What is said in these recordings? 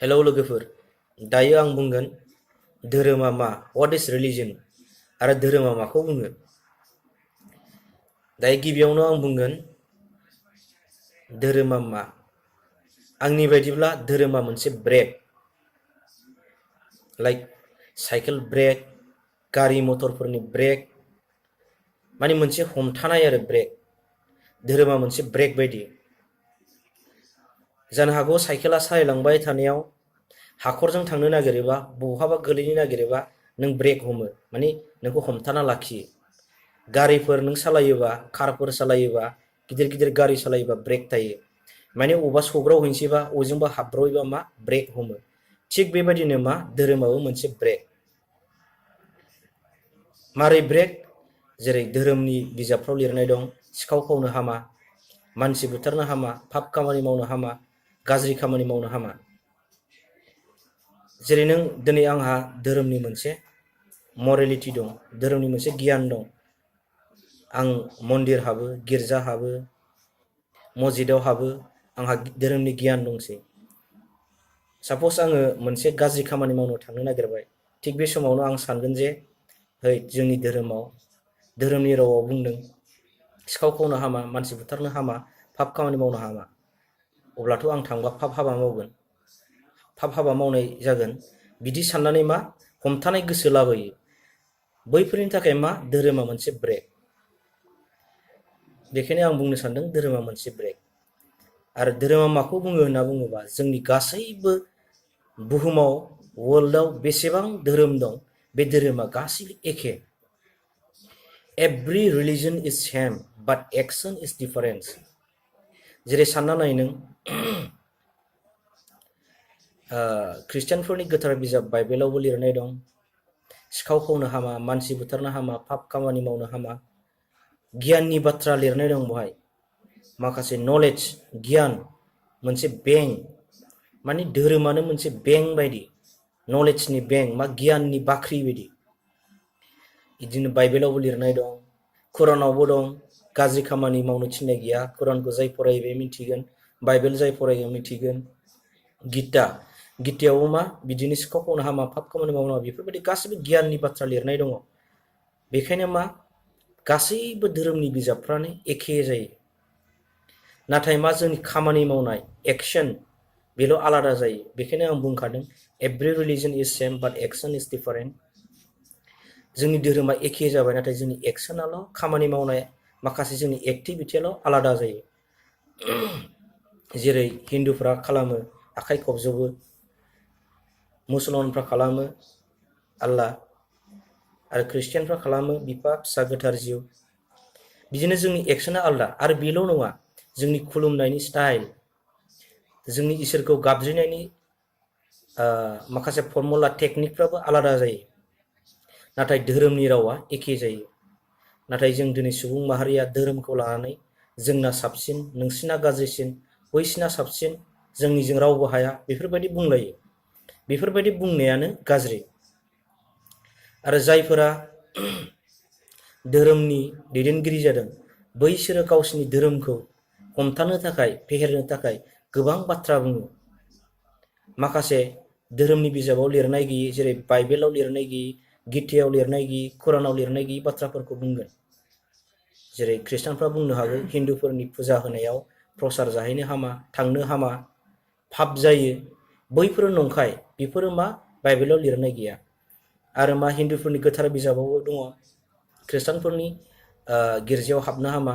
Hello लोगोफोर, दायो आं बुंगोन धोरोमा मा, व्हाट इज रिलिजन आरो धोरोमा माखौ बुङो। दायो गिबियावनो आं बुंगोन धोरोमा मा। आंनि बायदिब्ला धोरोमा मोनसे ब्रेक, लाइक साइकेल ब्रेक, गारि मटरफोरनि ब्रेक, माने मोनसे हमथानाय आरो ब्रेक। धोरोमा मोनसे ब्रेक बायदि। जानो हागौ साइकेला सालायलांबाय थानायाव हाखरजों थांनो नागिरोबा, बहाबा गोलैनो नागिरोबा नों ब्रेक हमो, माने नोंखौ हमथाना लाखियो। गारिफोर नों सालायोबा, कारफोर सालायोबा, गिदिर गिदिर गारि सालायोबा ब्रेक थायो, माने अबेबा सौग्रावहैनोसैबा, अबेजोंबा हाब्र'योबा मा ब्रेक हमो। थिग बेबायदिनो मा धोरोमाबो मोनसे ब्रेक। मारै ब्रेक? जेरै धोरोमनि बिजाबफ्राव लिरनाय दं, सिखाव खावनो हामा, मानसि बुथारनो हामा, पाप खामानि मावनो हामा, गाज्रि खामानि मावनो हामा। जेरै नों दिनै आंहा धोरोमनि मोनसे मरेलिटि दं, धोरोमनि मोनसे गियान दं। आं मन्दिर हाबो, गिर्जा हाबो, मस्जिदाव हाबो, आंहा धोरोमनि गियान दंसै। साप'ज आङो मोनसे गाज्रि खामानि मावनो थांनो नागिरबाय, थिग बे समावनो आं सानगोन जे है जोंनि धोरोमाव, धोरोमनि रावाव बुंदों सिखाव खावनो हामा, मानसि बुथारनो हामा, पाप खामानि मावनो हामा। अब्लाथ' आं थांबा पाप हाबा मावगोन, पाप हाबा मावनाय जागोन। बिदि साननानै मा हमथानाय गोसो लाबोयो। बैफोरनि थाखाय मा धोरोमा मोनसे ब्रेक। बेखायनो आं बुंनो सानदों धोरोमा मोनसे ब्रेक। आरो धोरोमा माखौ बुङो होनना बुङोबा, जोंनि गासैबो बुहुमाव, वर्ल्डआव बेसेबां धोरोम दं, बे धोरोमा गासैबो एखे। एभ्रि रिलिजन इज सेम बाट एक्सन इज डिफारेन्स। जेरै सानना नाय नों ख्रिस्टियानफोरनि गोथार बिजाब बाइबेलावबो लिरनाय दं, सिखाव खावनो हामा, मानसि बुथारनो हामा, पाप खामानि मावनो हामा। गियाननि बाथ्रा लिरनाय दं बहाय, माखासे नलेज, गियान, मोनसे बेंक। माने धोरोमानो मोनसे बेंक बायदि, नलेजनि बेंक, मा गियाननि बाख्रि बायदि। बिदिनो बाइबेलावबो लिरनाय दं, कुरानावबो दं। गाज्रि खामानि मावनो थिननाय गैया। कुरानखौ जाय फरायो बे मिथिगोन, बाइबेल जाय फरायो मिथिगोन। गितायावबो मा बिदिनो सिखाव खावनो हामा, पाप खामानि मावनो हामा, बेफोरबायदि गासैबो गियाननि बाथ्रा लिरनाय दङ। बेखायनो मा गासैबो धोरोमनि बिजाबफ्रानो एखे जायो। नाथाय मा जोंनि खामानि मावनाय एक्सन, बेल' आलादा जायो। बेखायनो आं बुंखादों एभ्रि रिलिजन इज सेम बाट एक्सन इज डिफारेन्ट। जोंनि धोरोमा एखे जाबाय, नाथाय जोंनि एक्सनाल', खामानि मावनाय माखासे जोंनि एक्टिभिटियाल' आलादा जायो। जेरै हिन्दुफ्रा खालामो आखाइ खबजोबो, मुसलमानफ्रा खालामो आल्लाह, आरो ख्रिस्टियानफ्रा खालामो बिफा फिसा गोथार जिउ। बिदिनो जोंनि एक्सना आलादा। आरो बेल' नङा, जोंनि खुलुमनायनि स्टाइल, जोंनि इसोरखौ गाबज्रिनायनि माखासे फर्मुला, टेकनिकफ्राबो आलादा जायो। नाथाय धोरोमनि रावा एखे जायो। नाथाय जों दिनै सुबुं माहारिया धोरोमखौ लानानै जोंना साबसिन, नोंसिना गाज्रिसिन, बैसिना साबसिन, जोंनिजों रावबो हाया, बेफोरबायदि बुंलायो। बेफोरबायदि बुंनायानो गाज्रि। आरो जायफोरा धोरोमनि दैदेनगिरि जादों, बैसोरो गावसिनि धोरोमखौ हमथानो थाखाय, फेहेरनो थाखाय गोबां बाथ्रा बुङो। माखासे धोरोमनि बिजाबाव लिरनाय गैयि, जेरै बाइबेलाव लिरनाय गैयि, गितायाव लिरनाय गैयि, कुरानाव लिरनाय गैयि बाथ्राफोरखौ बुंगोन। जेरै ख्रिस्टानफ्रा बुंनो हागौ हिन्दुफोरनि फुजा होनायाव प्रसाद जाहैनो हामा, थांनो हामा, पाप जायो। बैफोरो नंखाय, बेफोरो मा बाइबेलाव लिरनाय गैया। आरो मा हिन्दुफोरनि गोथार बिजाबावबो दङ ख्रिस्टानफोरनि गिर्जायाव हाबनो हामा,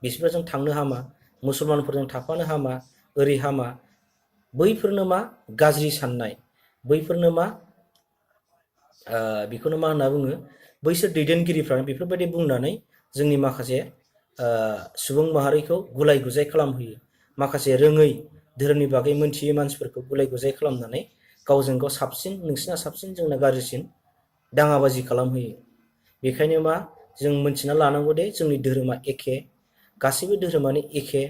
बिसोरजों थांनो हामा, मुसलमानफोरजों थाफानो हामा, ओरै हामा। बैफोरनो मा गाज्रि साननाय, बैफोरनो मा बेखौनो मा होनना बुङो, बैसोर दैदेनगिरिफ्रानो बेफोरबायदि बुंनानै जोंनि माखासे सुबुं माहारिखौ गुलाय गुजाय खालामहोयो। माखासे रोङै, धोरोमनि बागै मोनथियै मानसिफोरखौ गुलाय गुजाय खालामनानै गावजों गाव साबसिन, नोंसिना साबसिन, जोंना गाज्रिसिन दाङाबाजि खालामहोयो। बेखायनो मा जों मोनथिना लानांगौ दे जोंनि धोरोमा एखे, गासैबो धोरोमानो एखे,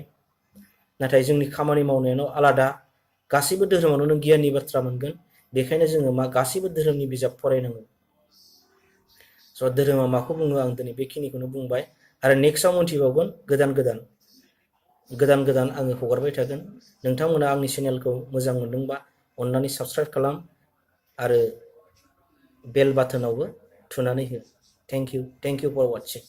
नाथाय जोंनि खामानि मावनायानो आलादा। गासैबो धोरोमावनो नों गियाननि बाथ्रा मोनगोन। बेखायनो जोङो मा गासैबो धोरोमनि बिजाब फरायनांगौ। स' धोरोमा माखौ बुङो आं दिनै बेखिनिखौनो बुंबाय। आरो नेक्स्टआव मोनथिबावगोन गोदान आङो हगारबाय थागोन। नोंथांमोना आंनि चेनेलखौ मोजां मोनदोंबा अन्नानै साबस्क्राइब खालाम आरो बेल बाटोनावबो थुनानै हो। Thank you for वाचिं।